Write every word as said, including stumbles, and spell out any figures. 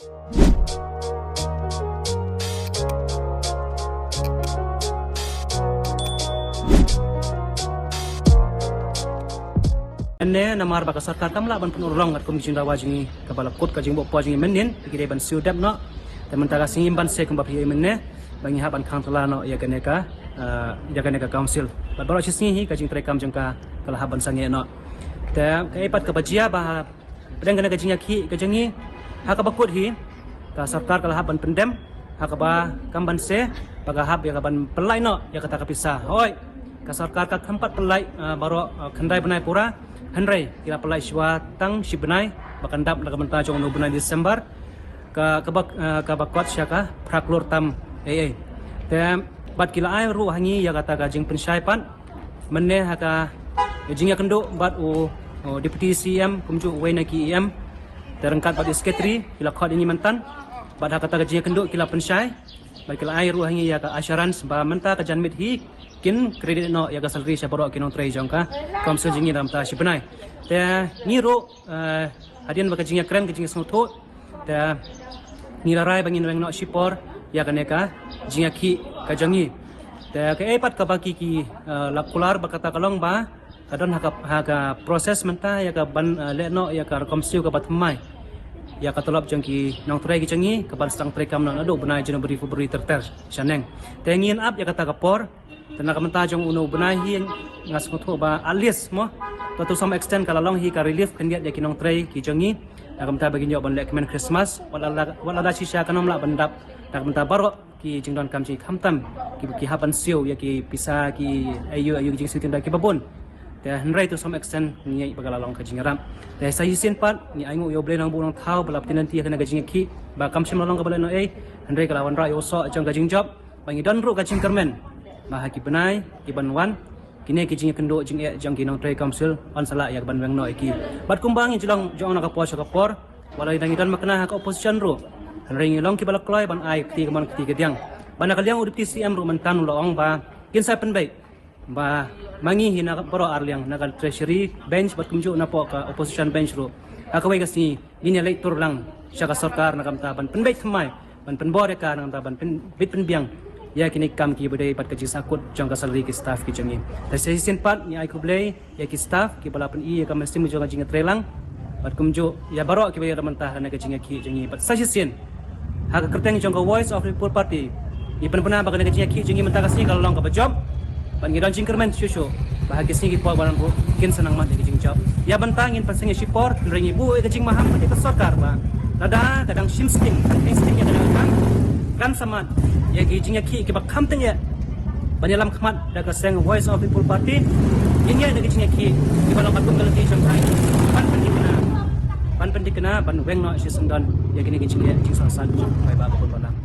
Mynne namar ba ka sorkar kam lah ban pynurlong katkum ka jingdawa jong ngi kaba la kut ka jingbuh por jong ngi mynnin, te ki dei ban siew dep noh. Te mynta ka sngi ban siew kumba phi ïohi mynne ba ngi hap ban khang tala noh ïa kane ka, eh, ïa kane ka council. Bad baroh shi sngi hi ka jingtrei kam jong ka ka la hap ban sangeh noh. Te kaei pat kaba jia ba pdeng kane ka jingïakhih ka jong ngi ha kaba kut hi, ka sorkar ka la hap ban pyndem ha kaba kam ban siew ba ka hap ïa ka ban pynlait noh ïa kata ka pisa. Hooid, ka sorkar ka kham pat pynlait, ah, baroh, ah, khyndai bnai pura, hynrei ki la pynlait shuwa tang shi bnai ba kan dap na ka bynta jong u bnai December, ka kaba, ah, kaba kot sha ka phra klur tam ei ei. Te bad ki la ai ruh ha ngi ïa kata ka jingpynshai pat mynne ha ka jingïakynduh bad u, u Deputy C M kumjuh uwei na ki E M, te ryngkat bad u Secretary ki la khot ïa ngi mynta. Bad ha kata ka jingïakynduh ki la pynshai bad ki la ai ruh ha ngi ïa ka assurance ba mynta ka janmiet hi kin credit noh ïa ka salary sha baroh ki nongtrei jong ka council jong ngi na ka bynta shi bnai. Te ngi ruh, eh, hadien ba ka jingïakren ka jingïasngewthuh, te ngi la rai ba ngin weng noh shipor ïa kane ka jingïakhih ka jong ngi. Te kaei pat kaba ki, ki, eh, la kular ba kata ka long ba ka don ha ka, ha ka process mynta ïa ka ban, eh, leh noh ïa ka rukom siew kaba thymmai ïa ka tulop jong ki nongtrei ki jong ngi ka ban sdang trei kam noh naduh bnai January, February ter ter shaneng. Te ngin ap ïa kata ka por. Te na ka bynta jong une u bnai hi nga sngewthuh ba at least mo, to, to some extent ka la long hi ka relief khyndiat ïa ki nongtrei ki jong ngi. Na ka bynta ba kin ïoh ban leh kmen Christmas, wat la, wat lada shisha kan ym lah ban dap. Na ka bynta baroh ki jingdonkam jong ngi khamtam ki, ki hap ban siew ïa ki pisa ki aïu aïu ki jingsiew tynrai kiba bun. Te hynrei to some extent ngi ïa ba ka la long ka jingïarap. Te sa shisien pat ngi ainguh ïa U Blei Nongbuh Nongthaw ba la pyni lynti ïa kane ka jingïakhih ba kam shym la long kaba lehnohei, hynrei ka la wanrah ïa u soh jong ka jingjop. Ba ngi don ruh ka jingkyrmen ba ha ki bnai ki ban wan, kine ki jingïakynduh jingeh jong ki nongtrei council yn sa lah ïa ka ban weng noh ïa ki. Bad kumba ngi ju long jong na ka por sha ka por, wat la ngi don makna ha ka opposition ruh, hynrei ngi long kiba la kloi ban ai kti ka mon kti ka diang. Bad na ka liang u Deputy C M ruh mynta u la ong ba kin sa pynbeit ba ma ngi hi na ka baroh arliang, na ka treasury bench bad kumjuh napoh ka opposition bench ruh, ha kawei ka sngi ngin ïa leit tur lang sha ka sorkar na ka bynta ban pynbeit thymmai, ban pynbor ïa ka na ka bynta ban pynbeit pynbiang ïa kine ki kam kiba dei bad ka jingsakut jong ka salary ki staff ki jong ngi. Te sa shisien pat ngi ai khublei ïa ki staff kiba la pyni ïa ka mynsiem jong ka jingïatreilang bad kumjuh ïa baroh kiba ïa da mynta ha kane ka jingïakhih jong ngi. Bad sa shisien ha ka kyrteng jong ka Voice of People Party, ngi pynbna ba kane ka jingïakhih jong ngi mynta ka sngi ka la long kaba jop. Bad ngi don jingkyrmen shuh shuh ba ha ki sngi ki por ban wan ruh kin sa nang mad ïa ka jingjop. Ïa mynta ngin pynsangeh shipor, hynrei ngi buh ïa ka jingmaham bad ïa ka sorkar ba lada ka dang shim sting, ka dang shim sting ïa ka dang kan, kan sa mad ïa ki jingïakhih kiba kham tyngeh ban ïalam khmat da ka seng Voice of People Party. Ngin ïaid da ki jingïakhih kiba long katkum ka lynti jong ka ban pynthikna, ban pynthikna ban weng noh shisyndon ïa kine ki jingeh jingsangsot jong u paidbah ba kut ba lang.